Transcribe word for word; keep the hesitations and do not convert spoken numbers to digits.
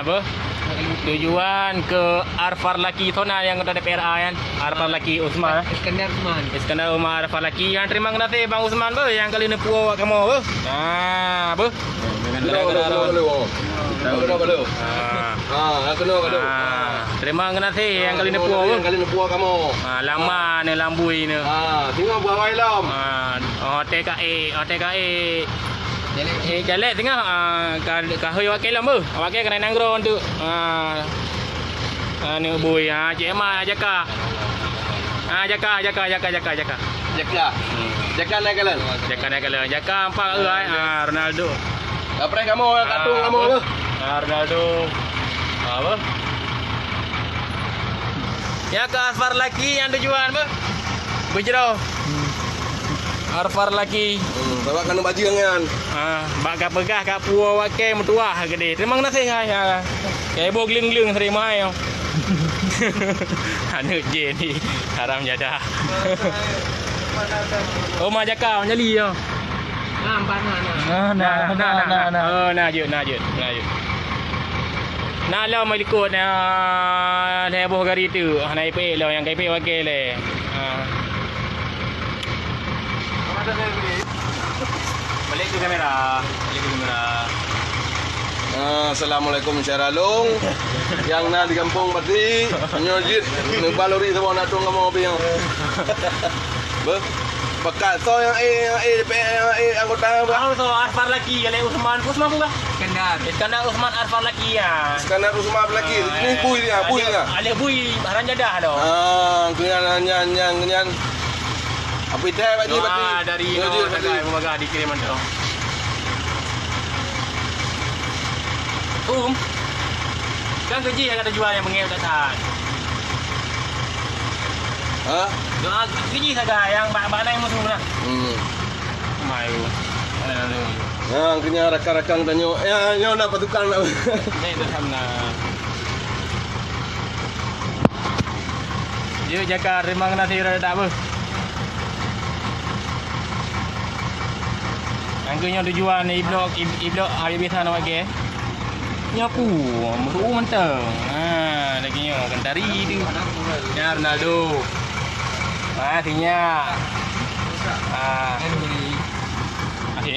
Beuh, tujuan keu Arfar Laki, soe nan nyang anggota D P R A nyan? Arfar Laki Usman. Iskandar Usman. Iskandar Umar Arfar Laki. Nyang teurimong geunaséh Bang Usman beuh, nyang ka lheueh neupuwoe awak kamoe beuh. Ah, beuh. Keunoe, keunoe, keunoe, keunoe. Keunoe, keunoe. Ah. Ah, keunoe, keunoe. Ah, teurimong geunaséh nyang ka lheueh neupuwoe beuh. Nyang ka lheueh neupuwoe kamoe. Ah, lama neu lam bui neu. Ah, singoh beuawai lom. Ah, oh, T K E, oh, T K E. Eh, jalek singoh, ah, ka, ka hôi awak kée lom beuh. Awak kée keuneuk nanggroe untuk, ah, ah, neuk bui. Ah, Cik Emma jaka. Ah, jaka, jaka, jaka, jaka, jaka. Jaka. Hmm. Jaka naik jalan. Jaka naik jalan. Jaka empat orang, ah, Ronaldo. Kapreh kamoe, katung kamoe beuh. Ah, Ronaldo. Ah, beuh. Nyang keu Arfar Laki nyang tujuan beuh. Beujroh. Arfar Laki. Hmm, sabab ka neuk bajeueng nyan. Ah, bak ka peugah ka puwoe awak kée meutuwah keudeh. Teurimong geunaséh hai. Ah. Kée boh gleueng-gleueng seri mai. Aneuk jén ni haram jadah. Oh, ma jaka nyali yo. Nah, nah, nah. Oh, na jeuet, na jeuet, na jeuet. Na lom likot, na lhée boh gari tu. Hana ipék lom, nyang ka ipék wakée lé. Ha. Balik ke kamera. Balik ke kamera. Ah, assalamualaikum syedara lôn. Nyang na di gampông Bati, nyoe jeuet neuba lori saboh aneuk tueng kamoe pih nyoe. Beuh, pakat soe nyang, eh, nyang, eh, D P R, nyang, eh, anggota beuh. Halo, soe Arfar Laki, Alek Usman. Usman bukan? Iskandar. Iskandar Usman Arfar Laki ya. Iskandar Usman Arfar Laki. Ah, ini bui dia, bui dia. Alek bui, haram jadah tu. Ah, kenyan, nyan, nyan, kenyan. Apa dah, Pak Ji, Pak Ji? Doa dari Pak Ji, Pak Ji. Sebagai pemegah di Kalimantan. Um, kan gaji yang kata jual yang mengel tak tahan. Ha? Doa gaji saga yang bak-bak lain musuh lah. Hmm. Mayu. Aduh. Nah, akhirnya rakan-rakan tanya, ya, nyoe nak patukang nak. Ni tu sama. Jeuet jaka, teurimong geunaséh rada beuh. Nyang keu nyoe tujuan iblok, ib-, iblok habéh-habéh awak kée. Nyoe ku, meuruu mantong. Ha, lagée nyoe, Kentari tu. Nyan Ronaldo. Ha, sinyak. Ha. Akhé.